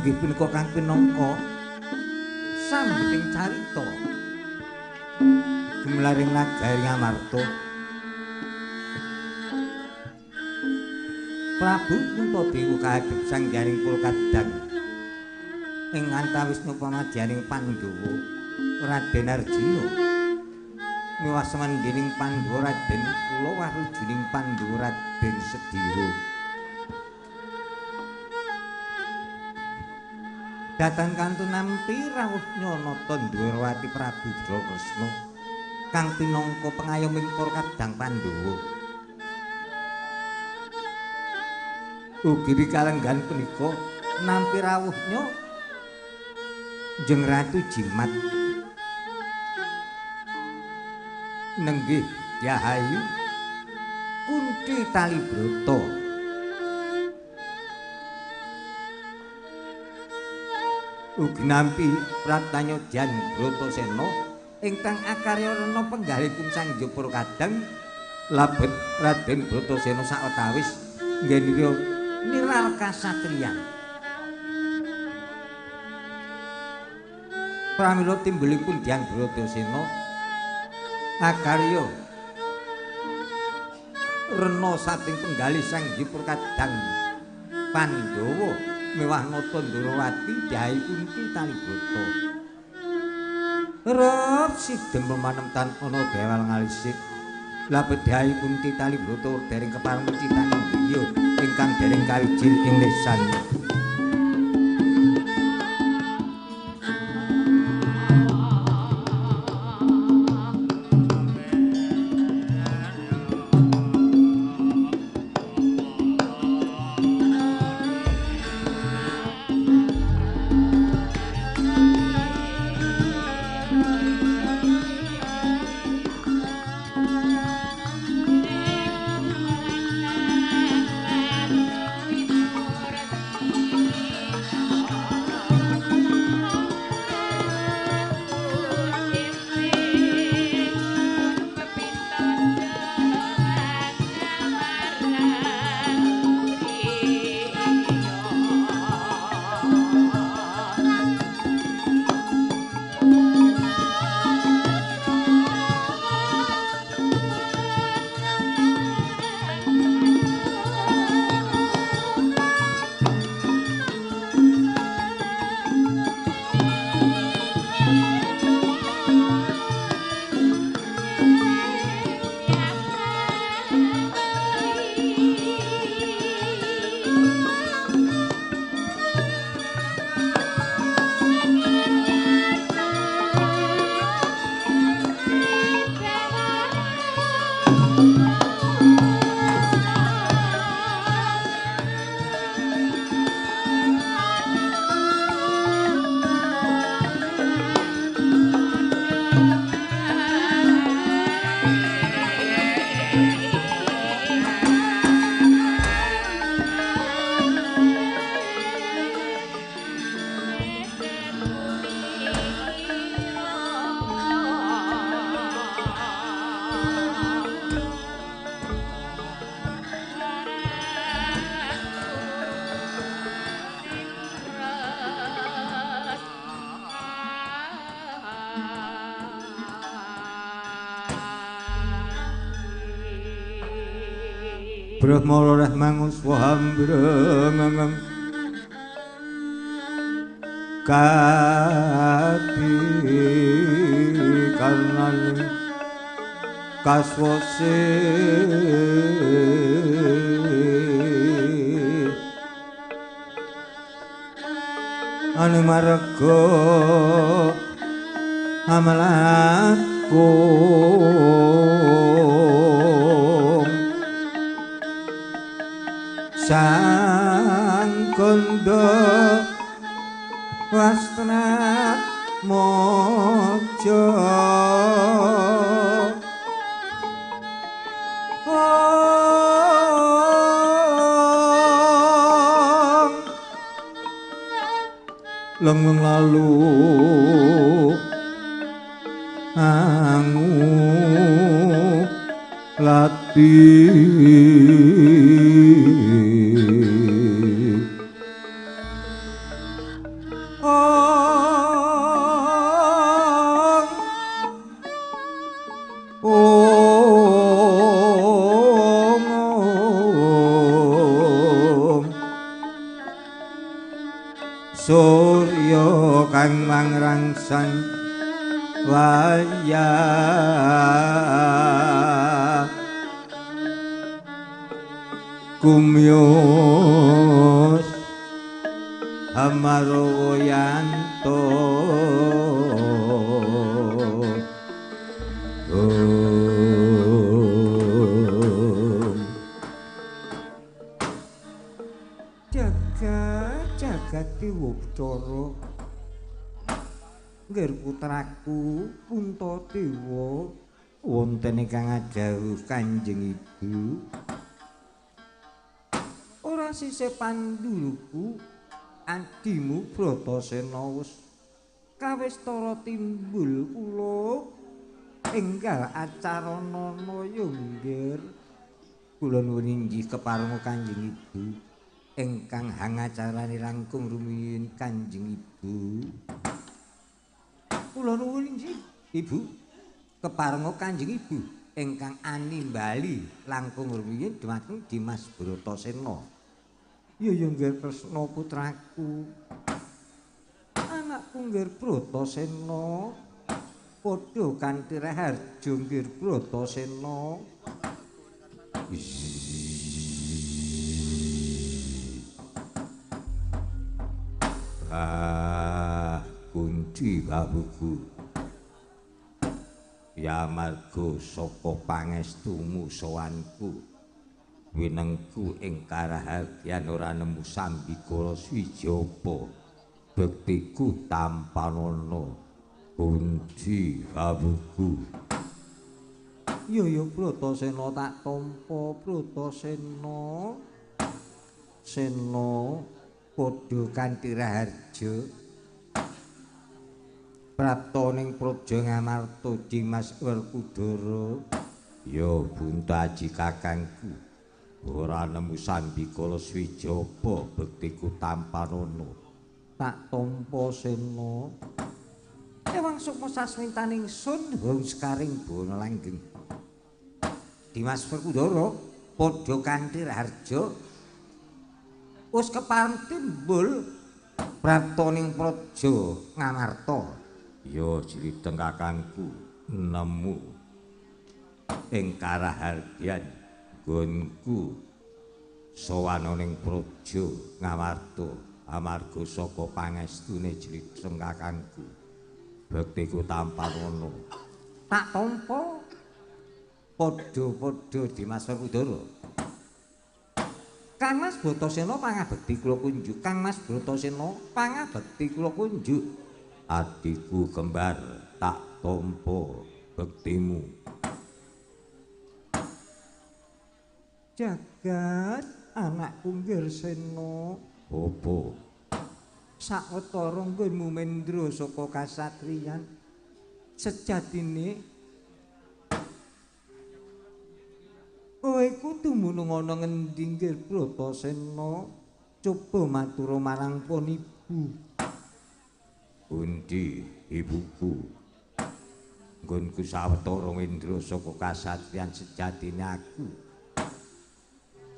Inggih punika kang pinangka sambeting carita gumlaring nagari Ngamarta. Prabu Puntadewa kahadhep sanggaring para kadang ing antawis pamadyaning Pandhawa Raden Arjuna miwah semandhining Pandhawa Raden Kula warujuning Pandhawa Raden Sedira. Datan kantun nampi rawuh nyanata Ndwarawati Prabu Kresna kang pinangka pengayoming para kadang Pandhawa. Ugi dikalenggan punika nampi rawuhnya Jeng Ratu Jimat nenggih Yahayu Kunti Talibrata. Ugi nampi Pratanyojan Bratasena ingkang akarya rena penggalipun Sang Hyang Para Kadang labet Raden Bratasena sawetawis nggenira niral kasatriyan. Pramila timbulipun Hyang Bratasena akarya rena saking penggalih Sang Hyang Para Kadang Pandhawa mewah nata Ndrawati Dai Kunti Talibrata. Rep sidem pemanemtan ana bewal ngalisik labet Dai Kunti Talibrata dereng kepareng citaning griya ingkang dereng kawijil ing lesan. Brahma Rahmangus Wahambrengeng Kati karnane kaswase anu marga amalaku sang kondo wastra mojo leng lalu angu lati Om Om Surya kang mangrangsan wayah kumyos amaroyanto. Jagat jagat Dewa nggir putraku Puntadewa wonten ingkang adhawuh Kanjeng Ibu. Ora sisih panduluku adimu Bratasena wis kawistara timbul kula enggal acarana ya nggir. Kula nuwun inggih keparenga Kanjeng Ibu ingkang hangacarani langkung rumiyin Kanjeng Ibu. Kula nuwun inggih Ibu keparenga Kanjeng Ibu ingkang animbali langkung rumiyin dhumateng Dimas Bratasena. Ya ya nggir Kresna putraku. Anakku nggir Bratasena padha kanthi raharja nggir Bratasena. Ah, kunci babuku. Ya marga saka pangestumu sowanku winengku ing karaharyan ora nemu sambikala swijaba bektiku tampanana kunci babuku. Ya ya Bratasena tak tampa Bratasena. Sena padha kanthi raharja prapta ning praja Ngamarta Dimas Werkudara. Ya Buntaji kakangku ora nemu sambikala swijaba bektiku tampanana. Tak tampa Sena. Ewang sukma sasmintaning sun hong sekaring bana langgeng. Dimas Werkudara padha kanthi raharja wis kepareng timbul prapta ning praja Ngamarta. Ya jriteng kakangku nemu ing karaharyan nggonku sowana ning praja Ngamarta amarga saka pangestune jriteng kakangku bektiku tampanana. Tak tampa padha-padha Dimas Werkudara. Kang Mas Bratasena pangabekti kula kunjuk. Kang Mas Bratasena pangabekti kula kunjuk. Adhiku kembar tak tampa bektimu. Jagat anakku nggir Sena. Apa? Sawetara nggonmu mendra saka kasatriyan sejatine kowe kudu dumunung ana ngendi nggir Bratasena? Coba matur marang pun ibu. Pundi ibuku? Nggonku sawetara mendra saka kasatriyan sejatine aku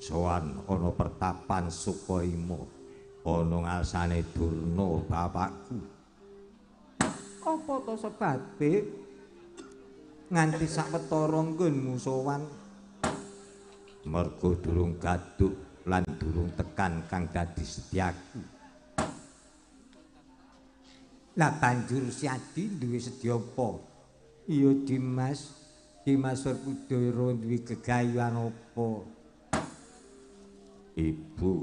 sowan ana pertapan Sukaima ana ngarsane Durna bapakku. Apa to sebabe nganti sawetara nggonmu sowan? Mergo durung gaduk lan durung tekan kang dadi setyaku. Lah banjur Siadi duwe sedya apa? Iya Dimas, Dimas Werkudara duwe gegayuhan apa? Ibu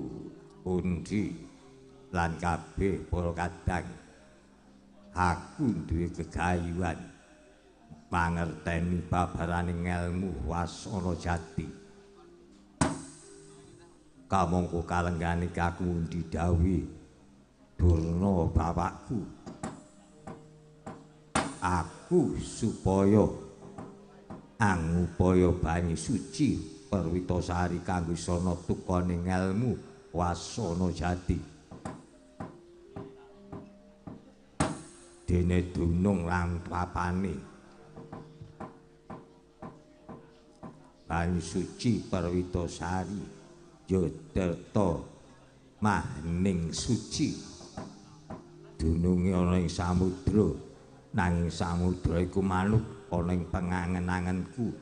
Undi lan kabeh para kadang aku duwe gegayuhan mangerteni babarane ngelmu wasana jati. Kamangka kalenggane aku didhawuhi Durna bapakku aku supaya angupaya banyu suci Perwitasari kanggo sana tukane ngelmu wasana jati. Dene dunung lan papane Banyu Suci Perwitasari ya tirta mahning suci. Dununge ana ing samudra, nanging samudra iku manuk ana ing pengangen-angenku.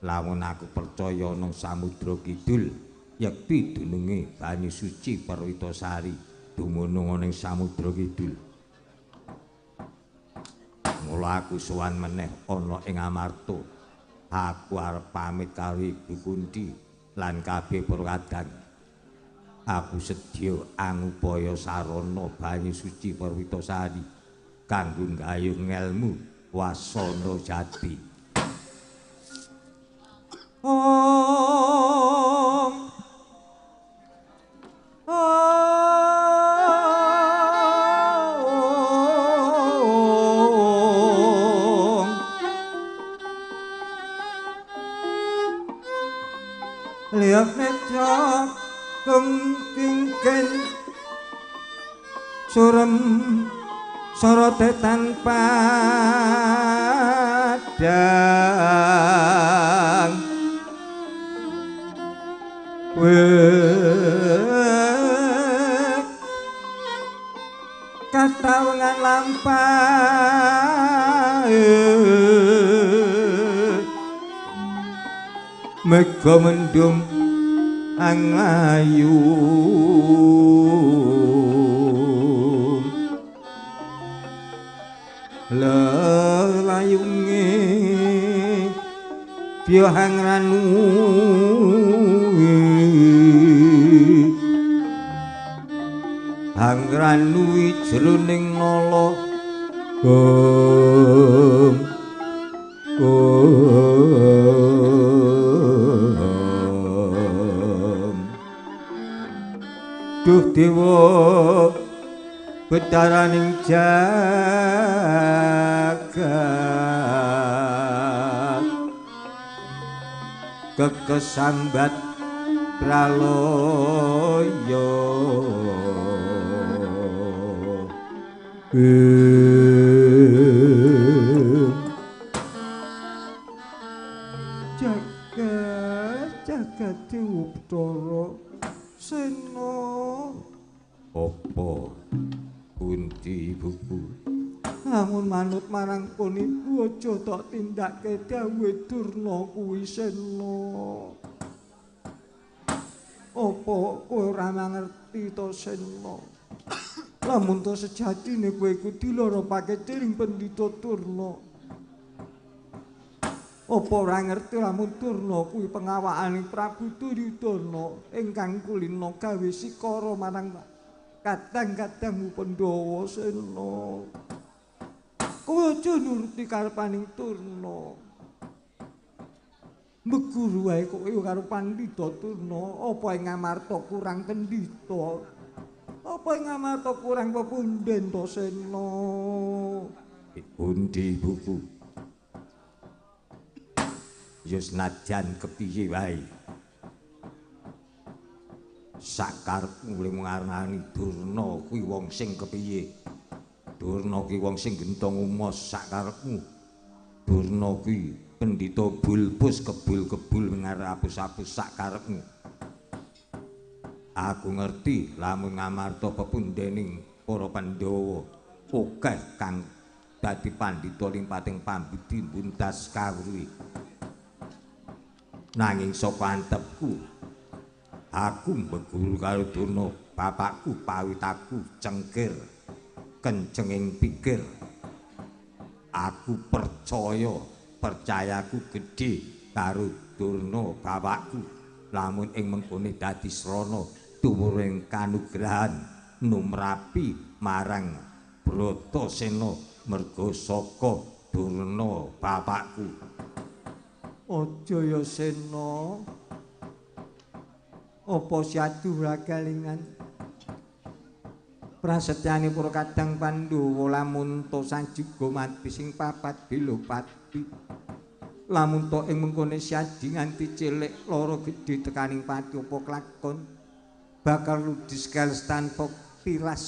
Lamun aku percaya ana samudra kidul, yekti dununge Banyu Suci Perwitasari dumunung ana ing samudra kidul. Mula aku sowan meneh ana ing Amarta. Aku arep pamit karo Ibu Kunti lan kabeh para kadang. Aku sedya angupaya sarana Banyu Suci Perwitasari kanggo nggayuh ngelmu wasana jati. Om Om Lihat meja kengkingken surem sorote tanpa padang wek katawengan lampahe mega mendung angayu lelayunge biyo hangranu hangranui jroning nala gong Duh dewa betaraning jagat kekesambat pralaya jagat jagat dewa Betara Sena. Apa Kunti ibuku? Lamun manut marang pun ibu aja tok tindake dawuhe Durna kuwi Sena. Apa kowe ora mangerti to Sena? Lamun to sejatine kowe iku dilarapake dening Pendhita Durna. Apa ora ngerti lamun Durna kuwi pengawakane Prabu Duryudana ingkang kulina gawe sikara marang kadang-kadang Pandhawa Sena. Kowe aja nuruti karepaning Durna. Meguru wae kowe karo Pandhita Durna, apa ing Amarta kurang pendhita? Apa ing Amarta kurang pepunden to Sena? Pundi ibuku? Ya senajan kepiye wae sakarepmu le ngarani Durna kuwi wong sing kepiye. Durna kuwi wong sing gentong umos sakarepmu. Durna kuwi pendhita bulpus kebul-kebul ngarapus-apus sakarepmu. Aku ngerti lamun Ngamarta pepundening para Pandhawa akeh kang dadi pandhita limpating pambudi buntas kawruhi. Nanging saka antepku aku mbeguru karo Durna bapakku pawitaku cengkir kencenging pikir. Aku percaya, percayaku gedhe karo Durna bapakku lamun ing mengkone dadi srana tumuring kanugrahan numrapi marang Bratasena merga saka Durna bapakku. Aja ya Sena. Apa syadu ora kelingan prasetyane para kadang Pandhawa lamun ta sajuga mati sing papat bilopati. Lamun ta ing mengkone syadi nganti cilik lara gedhe tekaning pati apa klakon bakal ludis keles tanpa tilas.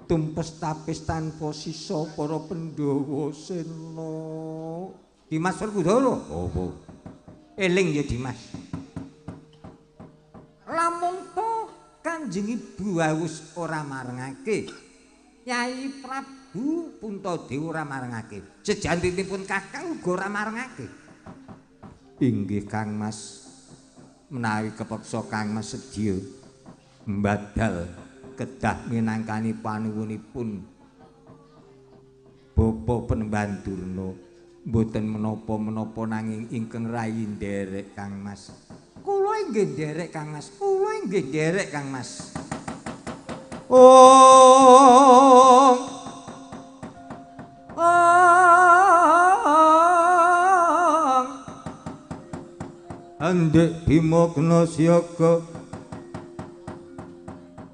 Tumpes tapis tanpa sisa para Pandhawa sena. Dimas Werkudara. Apa? Eling ya Dimas. Lamun to Kanjeng Ibu wis ora marengake. Yai Prabu Puntadewa ora marengake. Sejantinipun Kakang uga ora marengake. Inggih Kang Mas. Menawi kepeksa Kang Mas sedya mbadal kedah minangkani panuwunipun Bapa Penemban Durna. Mboten menapa-menapa nanging ingkang rayi nderek Kang Mas. Kula inggih nderek Kang Mas. Kula inggih nderek Kang Mas. Oh. Oh. Andek Bima kena siaga.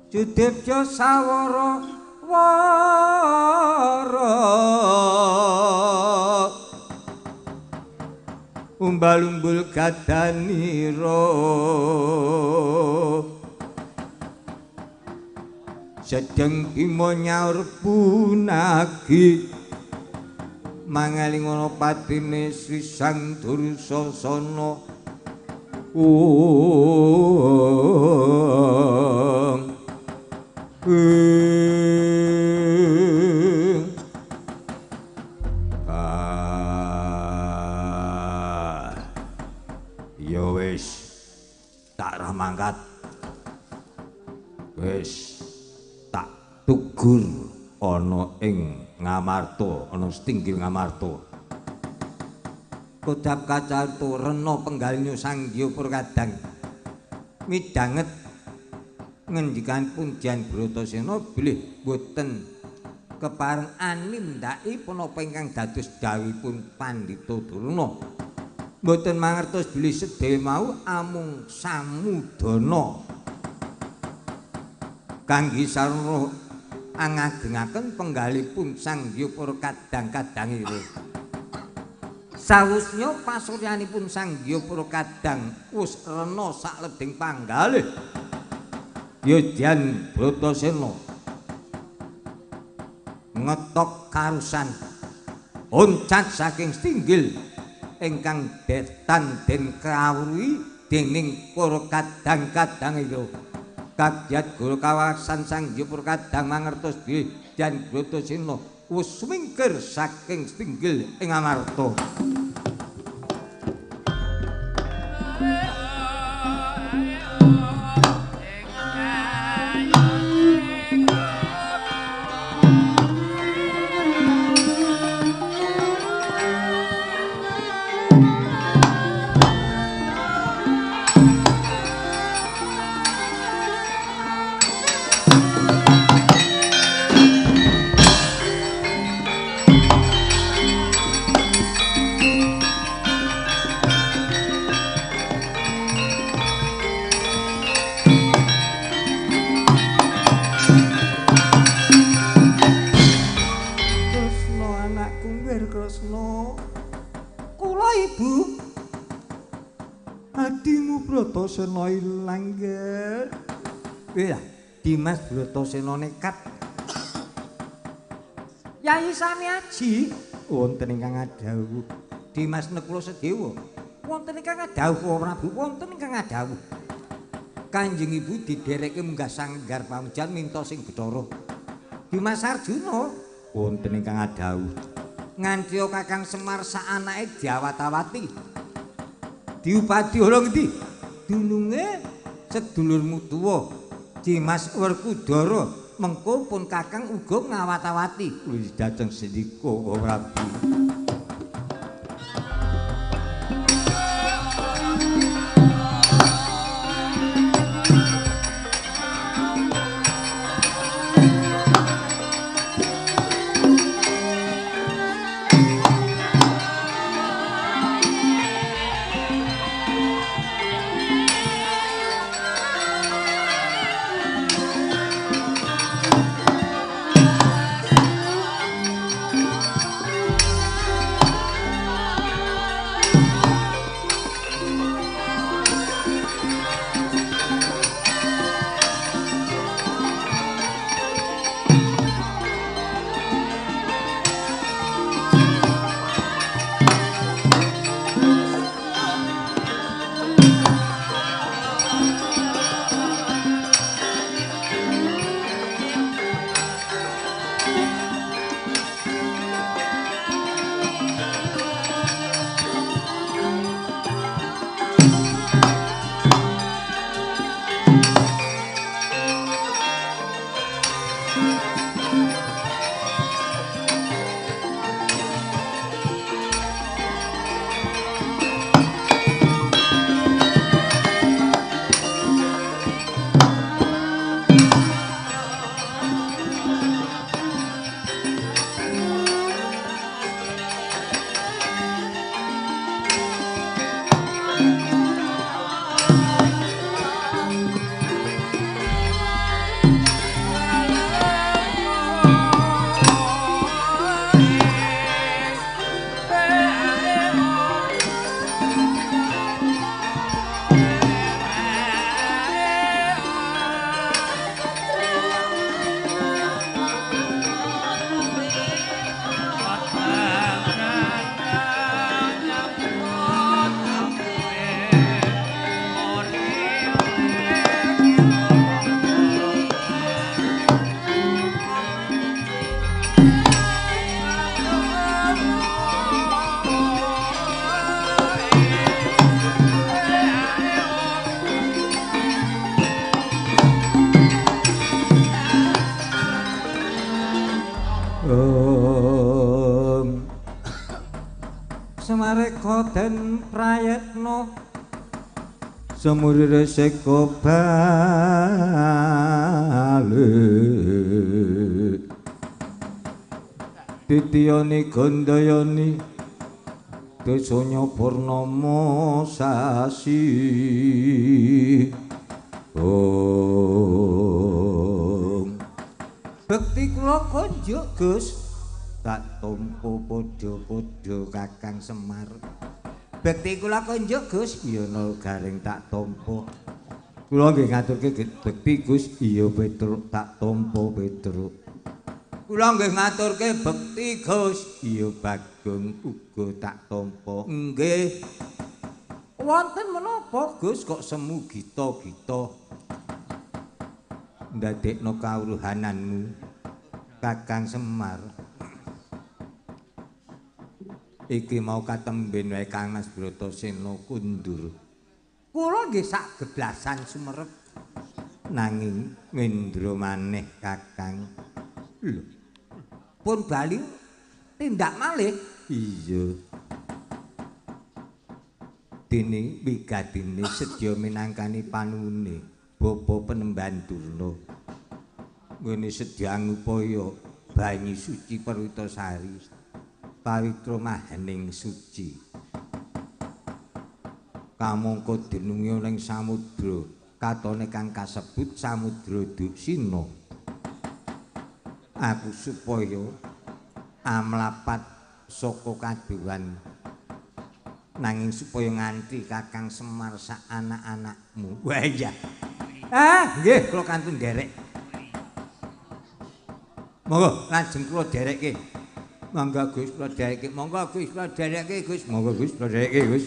Judepja sawara wara. Umbal-umbul gadanira. Sedeng Bima nyaur punagi mangaling ana patine Sri Sang Dursasana. Ya wis tak mangkat. Wis tak tugur ana ing Ngamarta, ana setinggil Ngamarta. Kodap kacarta rena penggalnya Sang Hyang Purkadang midhanget ngendikan Punjan Bratasena bilih boten kepareng anindaki punapa ingkang dados dawuhipun Pandhita Durna. Mboten mangertos bilih sedaya mau amung samudana kangge sarana angagengaken penggalipun Sang Hyang Purkadang-kadangira. Sawusnya pasuryanipun Sang Hyang Purkadang wis rena saklebing panggalih Yodyan Bratasena ngetok karusan oncat saking stinggil ingkang detan den kawruhi dening para kadang-kadang. Kadyat guru kawasan Sang Hyang Purkadang mangertos bilih Yan Bratasena wis mingkir saking stinggil ing Amarta. Bratasena ilang, Ger. Iya, Dimas Bratasena nekat. Yai Samiaji wonten ingkang ngadhawuh. Dimas Nekula Sedewa wonten ingkang ngadhawuh, Prabu wonten ingkang ngadhawuh. Kanjeng Ibu didereke munggah sanggar pamujan minta sing Bathara. Dimas Arjuna wonten ingkang ngadhawuh. Nganti Kakang Semar saanake diawat-awati. Diupadi ora ngendi? Dununge sedulurmu tuwa Dimas Werkudara mengko pun Kakang uga ngawat-awati. Wis dhateng sendika Prabu. Semareka den prayetna semurire seka balik titiyani gandayani desanya purnama sasi. Om bekti kula konjuk Gus tak tampa padha-padha Kakang Semar. Bekti kula konjuk Gus, iya nol garing tak tampa. Kula nggih ngaturke bekti Gus, iya Petruk tak tampa Petruk. Kula nggih ngaturke bekti Gus, iya Bagong uga tak tampa. Nggih. Wonten menapa Gus kok semu gita-gita ndadekno kawruhananmu Kakang Semar? Iki mau katemben wae Kang Mas Bratasena kundur. Kula nggih sak geblasan sumerep nanging ngendra maneh Kakang. Lho. Pun bali tindak malih. Iya. Dene wigadine sedya minangkani panuwune Bapa Penemban Durna. Ngene sedya ngupaya banyu suci Perwitasari. Pawitra mahaning suci kamangka denunge ning samudra katone kang kasebut Samudra Duksina. Aku supaya amlapat saka kadewan nanging supaya nganti Kakang Semar sak anak-anakmu. Wah iya. Ah nggih kula kantun nderek. Monggo lajeng kula nderekke. Monggo Gus kula dherekke, monggo Gus kula dherekke Gus, monggo Gus kula dherekke Gus.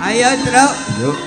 Ayo, Truk. Yuk.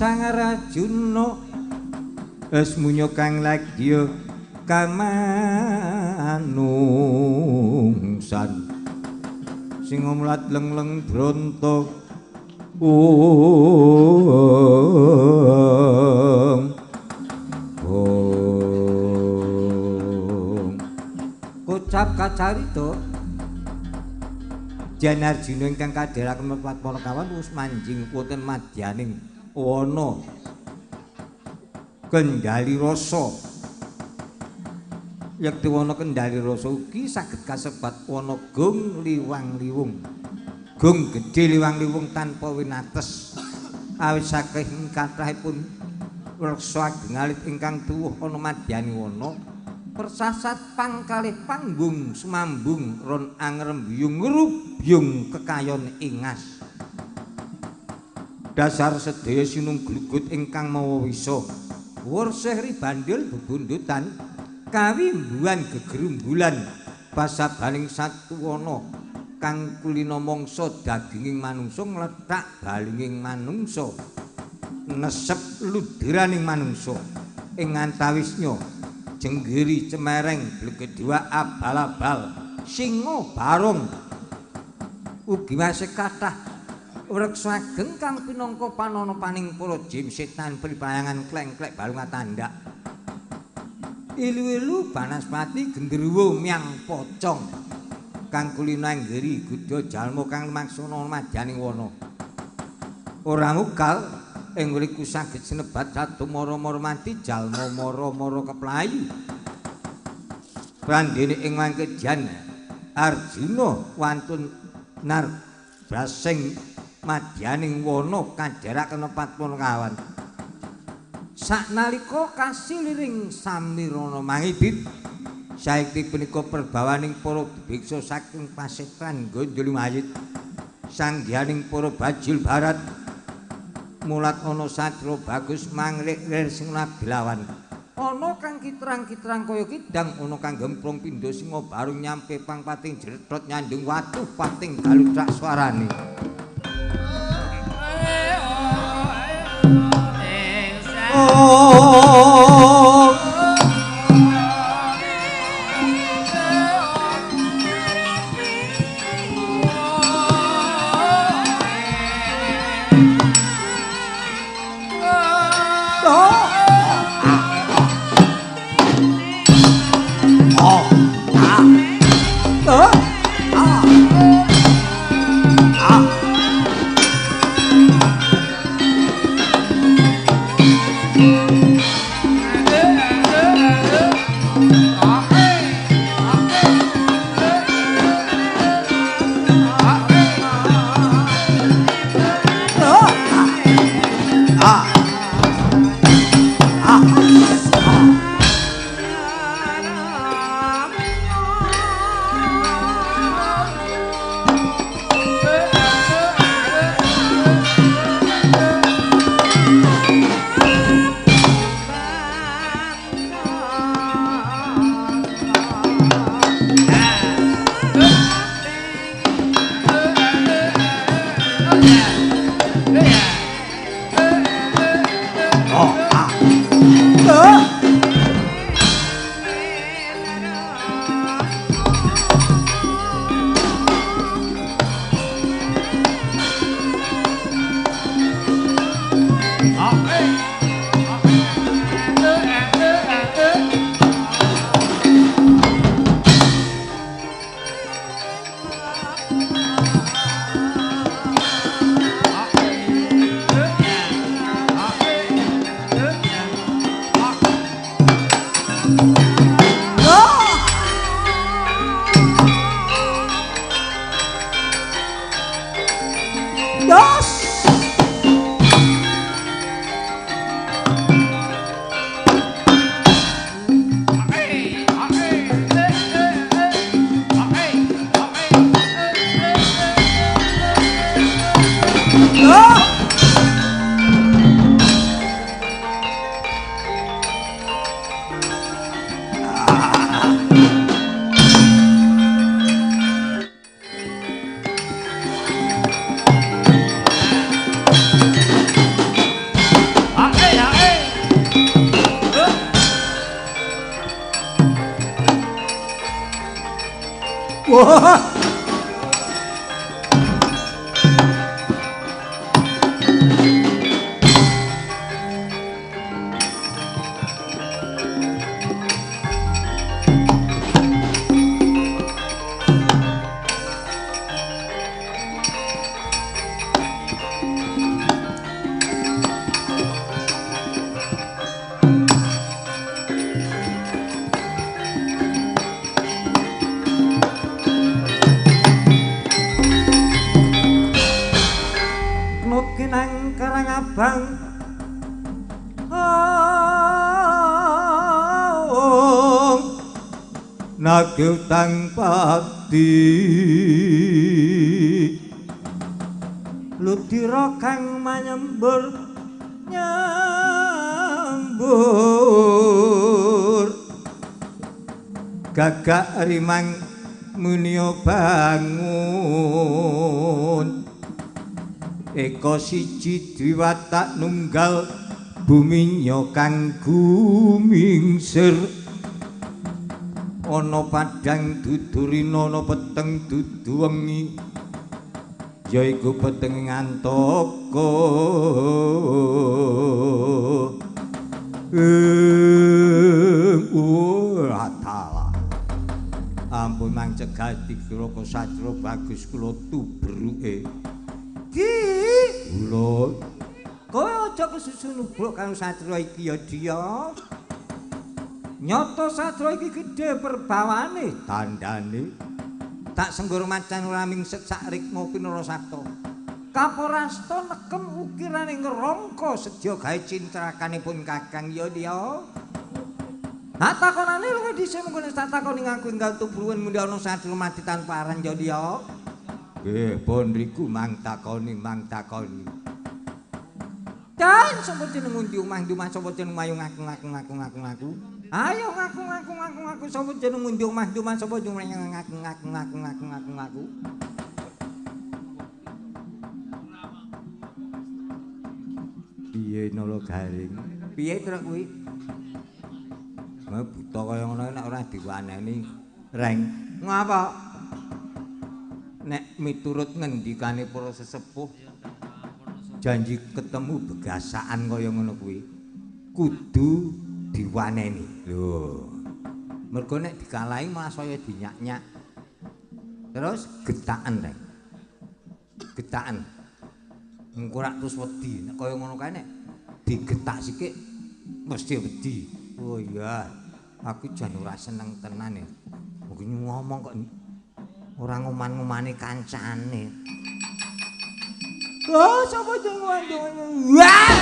Sangarajuna esmunyo kang lagya kamanungsan sing omlat leng-leng bronto ong kocap kacarita Janarjuna ingkang kadheraken merpat Panakawan wis manjing wonten madyaning wana Kendali Rasa. Yekti wana Kendali Rasa ugi saged kasebat wana Gung Liwang-Liwung. Gung gedhe liwang-liwung tanpa winates. Awit saking kathahipun reksa ageng alit ingkang tuwuh ana madyani wana persasat pangkalih panggung sumambung ron angrembiyung ngrubyung kekayon ingas. Dasar sedaya sinung glugut ingkang mawa wisa wursih ribandhul bebundutan kawimbuhan gegerumbulan pasabaning satuwana kang kulina mangsa daginging manungsa nglethak balinging manungsa nesep ludiraning manungsa ing antawisnya jenggiri cemereng blegedua abal-abal singa barong ugi masih kathah wreksa ageng kang pinangka panono-paning para jim setan pripayangan klengklek balunga tandak ilu-ilu banaspati genderuwo myang pocong kang kulina anggeri gudha jalma kang lumaksana madyaning wana ora mukal ing mriku saged sinebat satu mara-mara mati jalma mara-mara keplayu prandene ing mangkejan Arjuna wantun narbrasing madyaning wana kadheraken Padmanakawan saknalika kasiliring samirana mangidit saekti punika perbawaning para biksa saking pasetran Gondolumayit sanggihaning para bajul barat mulat ana satra bagus manglik lir sing lawan ana kang kitrang-kitrang kaya kidang ana kang gemprung pindha singa barung nyampe pang pating jretot nyandung watu pating galuthak swarane. Oh Wah. Nagih utang pati ludira kang manyembur nyembur gagak rimang munio bangun eka siji dwiwatak nunggal buminya kang gumingsir ana padhang dudurina ana peteng dudu wengi yaiku peteng ngantaka ora ampun mang cegah digraka satra bagus kula tubruke di kula kowe aja kesusu nubruk karo satra iki ya Diya. Nyata satra iki gedhe perbawane tandane tak senggur macan ora mingset sak rikma pinara sakta kaporasta nekem ukirane ngrangka sedya gawe cintrakanipun Kakang ya Diya. Ha takonane luwih dhisik mengko nek tak takoni ngaku enggal tubruwen mundhi ana satra mati tanpa aran ya Diya. Nggih pun riku mang takoni mang takoni. Dan sapa jeneng ndi omah ndi omah sapa jeneng mayu ngaku ngaku ngaku ngaku ngaku. Ayo ngaku ngaku ngaku ngaku sapa jeneng ndi omah ndi omah sapa jeneng ngaku ngaku ngaku ngaku ngaku ngaku. Piye nala garing? Piye truk kuwi? Buta kaya ngono nek ora diwaneni reng. Ngapa? Nek miturut ngendikane para sesepuh janji ketemu begasaan kaya ngono kuwi kudu diwaneni. Lho. Mergo nek dikalahi malah saya dinyak-nyak. Terus getaken reng. Getaken. Engko rak terus wedi nek kaya ngono kae nek digetak sikik mesti wedi. Oh iya, aku jan ora seneng tenan ya. Mungkin ngomong kok ora ngoman-ngomani kancane. Oh, sapa jeneng wandung? Wah!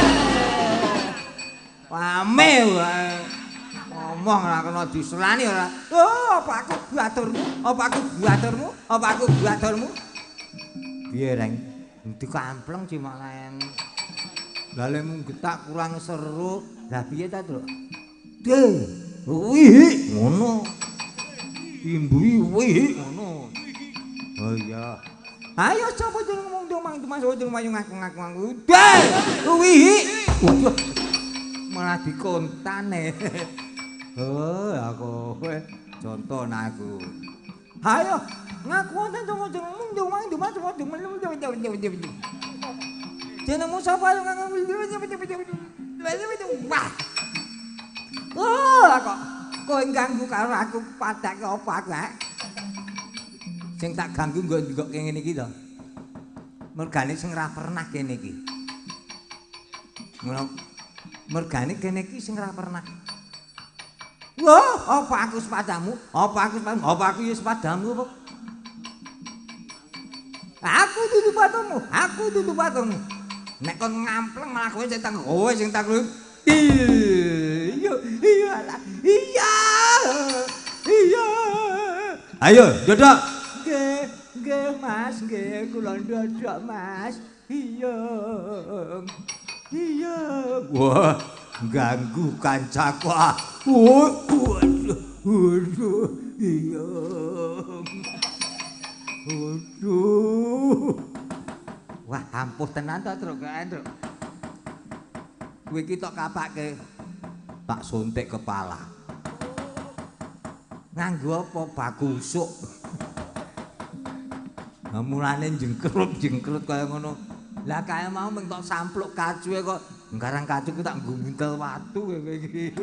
Wame wae. Ngomong ora kena diselani ora. Oh, apa aku baturmu? Apa aku baturmu? Apa aku baturmu? Piye, Reng? Dikampleng cuma laen. Lah lemu getak kurang seru. Lah piye ta, Truk? Deh, wih ngono. Imbui wih ngono. Oh iya. Ayo sapa jeneng ngomong dong mang mas jeneng mayu ngaku ngaku ngaku. Deh, wih. Waduh. Malah dikontane. Oh, aku kowe contoh aku. Ayo ngaku wonten jeneng ngomong dong mang mas jeneng. Jenengmu sapa ayo ngaku. Wah. Oh, kok kowe ganggu karo aku padake apa aku, ha? Sing tak ganggu nggo ngene iki to. Mergane sing ora pernah kene iki. Ngono. Mergane kene iki sing ora pernah. Wah, apa aku sepadamu? Apa aku sepadamu? Apa aku ya sepadamu apa? Aku dudu patungmu, aku dudu patungmu. Nek kon ngampleng malah kowe sing tak kowe sing tak iya, iya, iya, iya. Ayo, dodok. Nggih, nggih Mas, nggih kula ndodok Mas. Iya. Iya. Wah, ganggu kancaku. Waduh, waduh, iya. Waduh. Wah, ampuh tenan to, Truk. Truk. Kowe iki tok kapake tak suntik kepala. Nganggo apa baku usuk. Mulane jengkrut-jengkrut kaya ngono. Lah kae mau mung tok sampluk kacuwe kok nggarang kacu ku tak ngguntel watu kowe iki.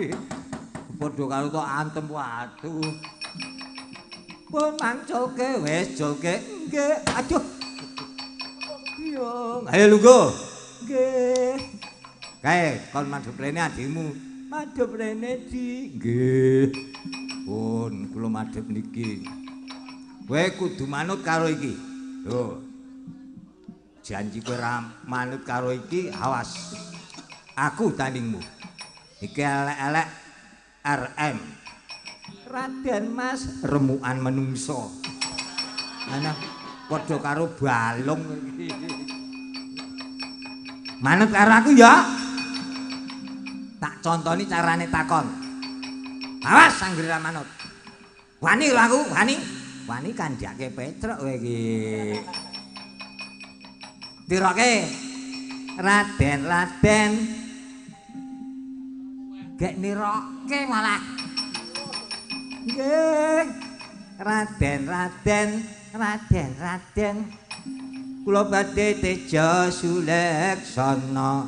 Padha karo tok antem watu. Pun mangculke wis julke. Nggih. Aduh. Iya, ayo lungguh. Nggih. Kae kon madhep rene adimu. Madhep rene, Di. Nggih. Pun kula madhep niki. Kowe kudu manut karo iki. Lho. Janji kowe ra manut karo iki, awas. Aku tandingmu. Iki elek-elek RM. Raden Mas remukan menungso. Ana padha karo balung iki. Manut karo aku ya. Tak contoni carane takon. Awas anggere ra manut. Wani lho aku, wani. Wani kandhake Petruk kowe iki. Tiroke. Raden, Raden. Gek niroke malah. Nggih. Raden, Raden, Raden, Raden. Kula badhe teja suleksana.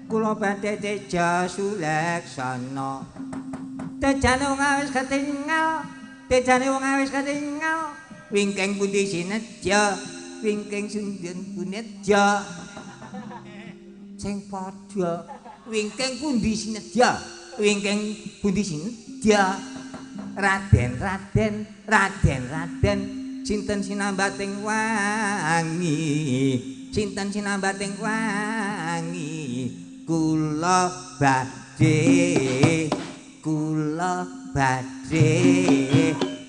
Kula badhe teja suleksana. Tejane wong awis ketingal, tejane wong awis ketingal. Wingking pundi sineja, wingking sundun punedja. Sing padha wingking pundi sineja, wingking pundi sineja. Raden, Raden, Raden, Raden. Sinten sinambating wangi, sinten sinambating wangi. Kula badhe, kula badhe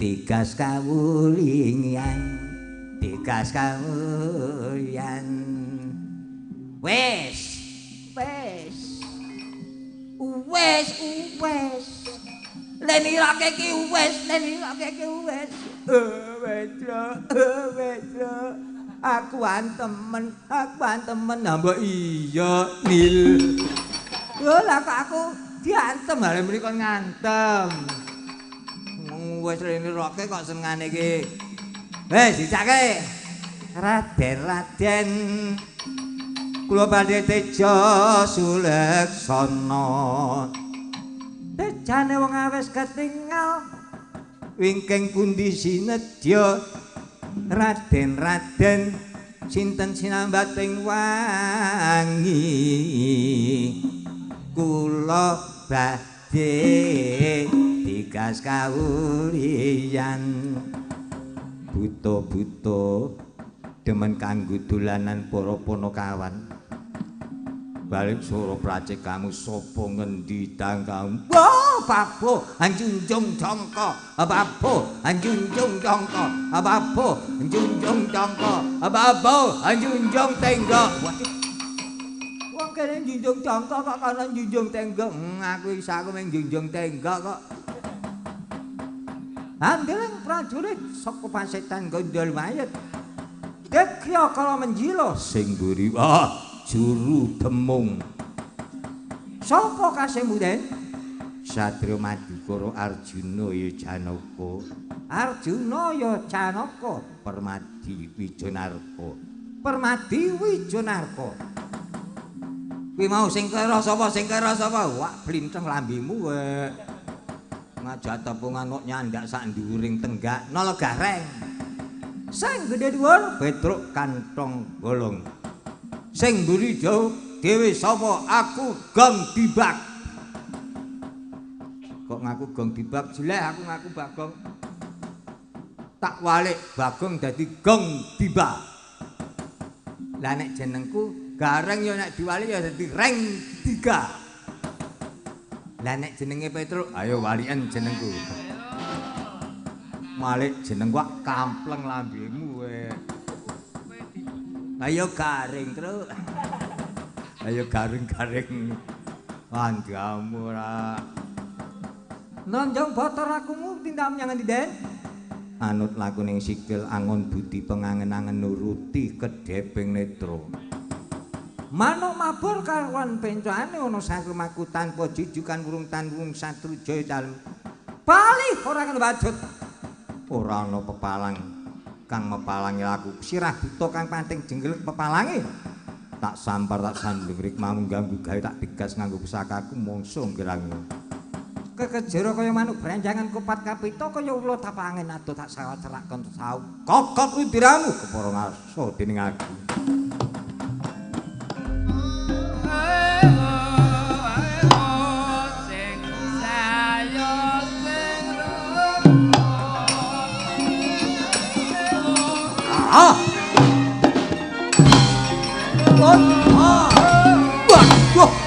tigas kawulingan, tigas kawulian. Wes, wes, wes, wes. Lenirake iki wes, lenirake iki wes. Wedro, wedro. Aku antemen mbok iya nil. Lho lah kok aku diantem hale mriki kon ngantem. Wis lenirake kok senengane iki. Wes dicake. Raden, Raden. Kula badhe teja suleksana. Tejane wong awis ketingal. Wingking pundi sinedya. Raden, Raden, sinten sinambating wangi. Kula badhe tigas kawuliyan. Buta-buta demen kanggo dolanan para panakawan. Balik sora pracik kamu sapa ngendi tangkamu. Wah, babo anjunjung jangka, babo anjunjung jangka, babo anjunjung jangka, babo anjunjung tenggok. Waduh. Wong kene njunjung jangka kok kono njunjung tenggok. Aku isa aku mung njunjung tenggok kok. Andeling prajurit saka pasetan gondol mayit. Dekya kala menjila sing mburi. Wah, juru demung. Sapa kasemuden? Satria Madukara Arjuna ya Janaka. Arjuna ya Janaka, Permadi Wijanarka. Permadi Wijanarka. Kuwi mau sing kira sapa, sing kira sapa? Wah, blinteng lambemu kowe. Ngajak tepungan kok nyandak sak nduwuring tenggak nol gareng. Sing gedhe dhuwur Petruk kantong bolong. Sing mburi jauh dhewe sapa? Aku Gong Dibak. Kok ngaku Gong Dibak? Jelek aku ngaku Bagong. Tak walik Bagong dadi Gong Dibak. Lah nek jenengku Gareng ya nek diwalik ya dadi Reng Tiga. Lah nek jenenge Petruk, ayo waliken jenengku. Malik jeneng wak kampleng lambemu kowe. Ayo garing truk. Ayo garing-garing. Wandhamu ora. Nonjong botor akumu tindak menyang endi, Den? Anut lakuning sikil angon budi pengangen-angen nuruti kedheping netra. Manuk mabur karuan pencane ana satrumaku tanpa jujukan wurung tanwung satru jaya dalem. Bali ora kena bajut. Ora ana pepalang. kang mepalangi laku sirah buta kang panting jenggelek pepalangi tak sampar tak sandung rikmamu ganggu gawe tak digas nganggo pusakaku mongso ngerang kekejero kaya manuk branjangan kupat kapita kaya ula tapangen ado tak sawat cerak kon sauk kokot ludiramu kepara ngaso dening aku. Ah! Oh! Ah! Wah! Wah! Wah!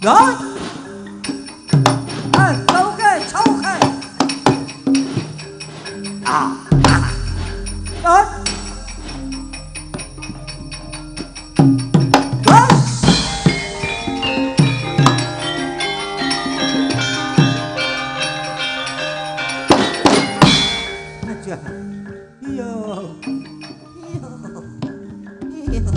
来，哎，走开，走开！啊啊！来，来！哎呦，哎呦，哎呦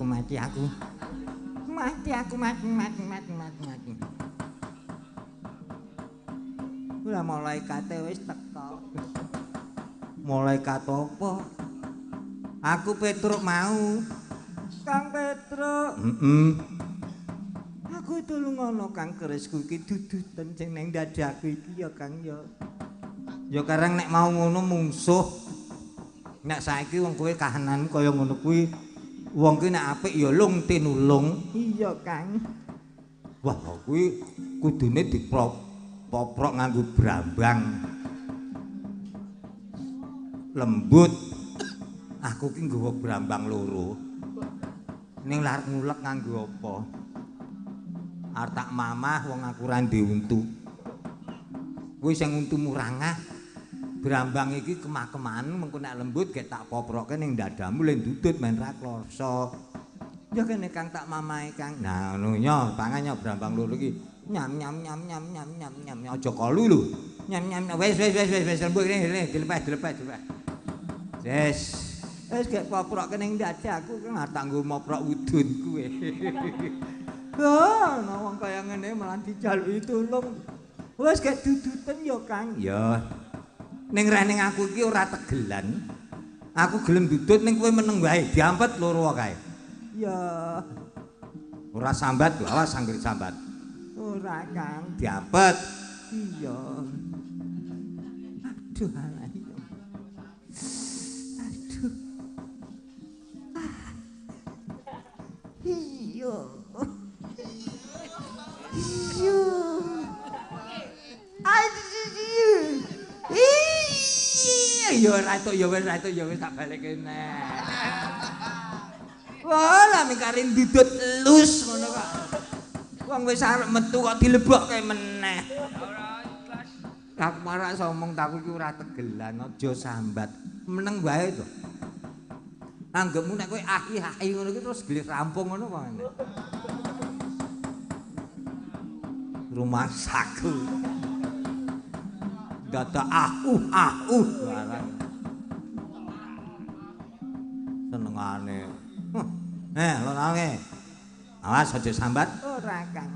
！Mati aku. Mati aku, mati, mati, mati, mati, mati. Lah malaikate wis teko. Malaikat apa? Aku Petruk mau. Kang Petruk. Heeh. Aku tulungono Kang, kerisku iki duduten sing nang dadaku iki ya Kang ya. Ya karang nek mau ngono mungsuh. Nek saiki wong kowe kahananmu kaya ngono kuwi. Wong ki nek apik ya lung tinulung. Iya, Kang. Wah, kuwi kudune dipoprok nganggo brambang. Lembut. Aku ki nggawa brambang loro. Ning arep ngulek nganggo apa? Arep tak mamah wong aku ora ndek untu. Kuwi sing untumu rangah. Brambang iki kemah-kemahan mengko nek lembut gek tak poproke ning dadamu le ndudut men ra klasa. Ya kene Kang tak mamahe Kang. Nah ngono nyo, pangan nyo brambang loro iki. Nyam nyam nyam nyam nyam nyam nyam aja kolu lho. Nyam nyam wis wis wis wis lembut kene dilepeh dilepeh dilepeh. Wis. Wis gek poproke ning dadaku kang arep tak nggo moprok udun kuwe. Oh, ana wong kaya ngene malah dijaluki tulung. Wis gek duduten ya Kang. Ya. Ning rening aku iki ora tegelan. Aku gelem dudut ning kowe meneng wae, diampet loro kae. Ya. Ora sambat, awas anggere sambat. Ora, Kang, diampet. Iya. Aduh, alah iya. Aduh. Iya. Iya. Aduh. Iya, ya ora entuk ya wis ora entuk ya wis tak balekke neh. Wah, lah mingkare ndudut elus ngono kok. Wong wis arep metu kok dilebokke meneh. Ora ikhlas. Aku marak omong takku iki ora tegelan, aja sambat. Meneng wae to. Anggepmu nek kowe ahi-ahi ngono iki terus gelis rampung ngono apa ngene. Rumah saku. Dadak ah barang. Senengane. Lonange. Awas aja sambat. Ora, Kang.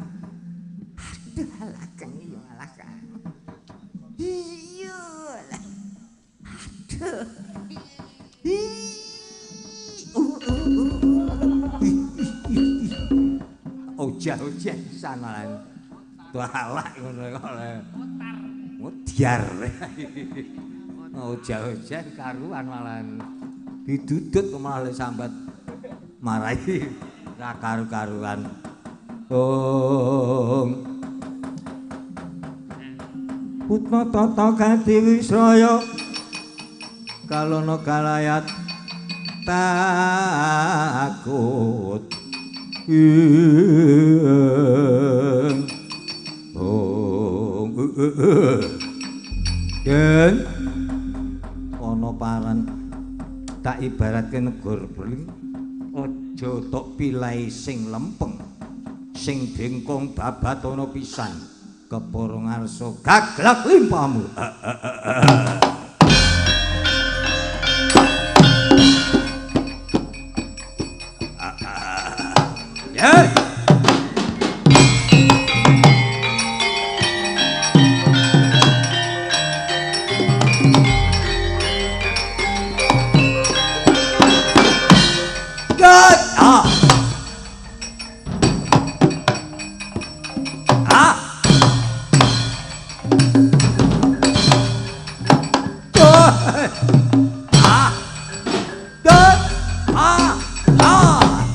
Aduh, alah Kang, iya alah Kang. Iya. Aduh. Ojah-ojah pisan malah. Tualak ngono kok. Mudyar. Ojah-ojah karuan malah didudut malah sambat marahi ra karu-karuan. Om Putma tata gati wisraya kalono kalayat takut. Om Den ana paran tak ibaratke negor berling aja tok pilai sing lempeng sing bengkong babat ana pisan kepara ngarsa gaglak limpamu. Ya. Ah. Ah. Ah. Ah.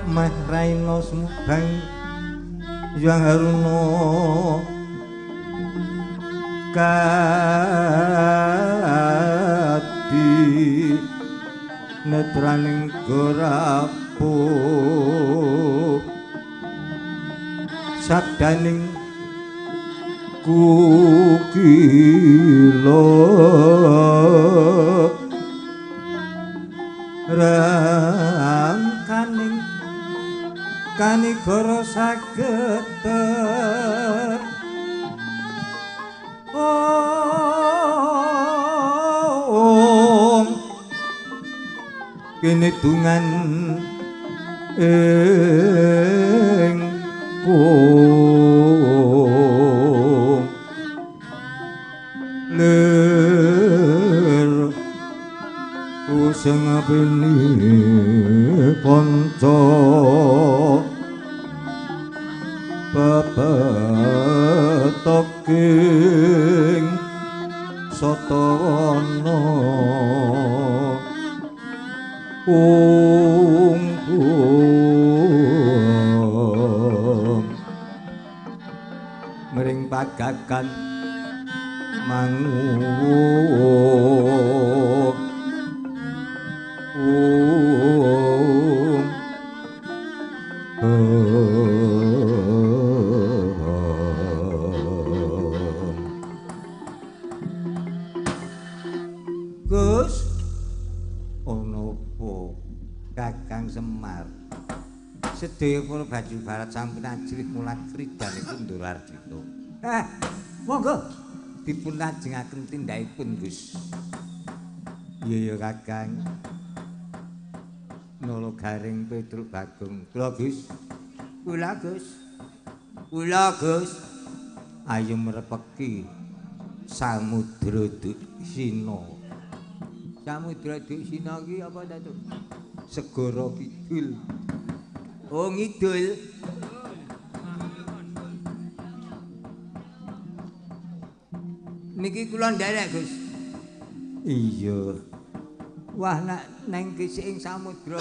Meh raina sumubang yang haruna kadi netraning gorapo sabdaning kukila rangkaning kanigara sageter om kene dungan ing kung lir useng apini panca pepetoking satawana ungkung mring pagagan manguwuh ung. Gus, ana apa Kakang Semar? Sedaya para baju barat sampun ajrih mulat kridane Kundurarjita. Monggo dipun lajengaken tindakipun, Gus. Iya ya Kakang. Nolo Garing Petruk Bagong. Kula Gus. Kula Gus. Kula Gus. Ayo merepeki Samudra Duksina. Samudra Duksina iki apa ta, Tuk? Segara Kidul. Oh, ngidul. Niki kula nderek, Gus. Iya. Wah, nak neng kisih ing samudra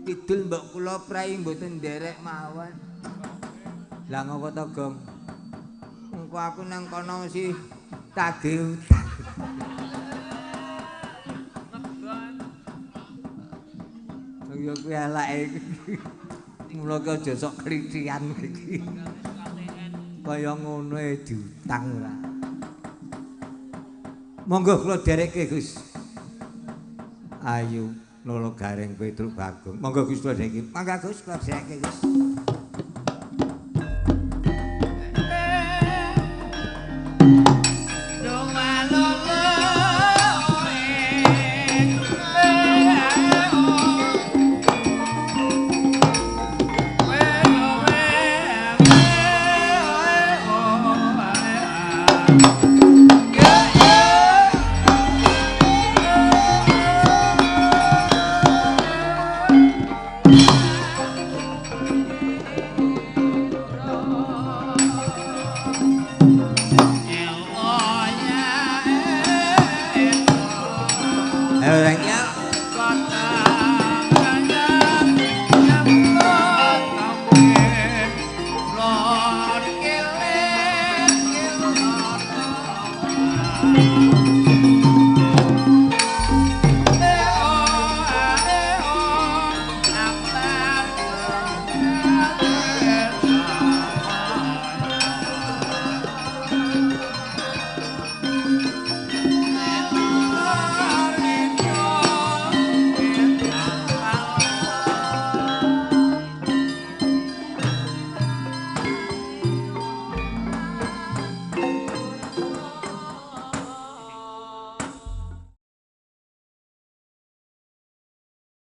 kidul mbok kula prei mboten nderek mawon. Lah ngopo to, Gong? Engko aku nang kono mesti Tagih utang. Ya kuwi eleke. Mula ki aja sok klithian iki. Kaya ngono e diutang ora. Monggo kula derekke, Gus. Ayu Lolo Gareng Petruk Bagong. Monggo Gus kula derekke. Mangga Gus kula derekke, Gus.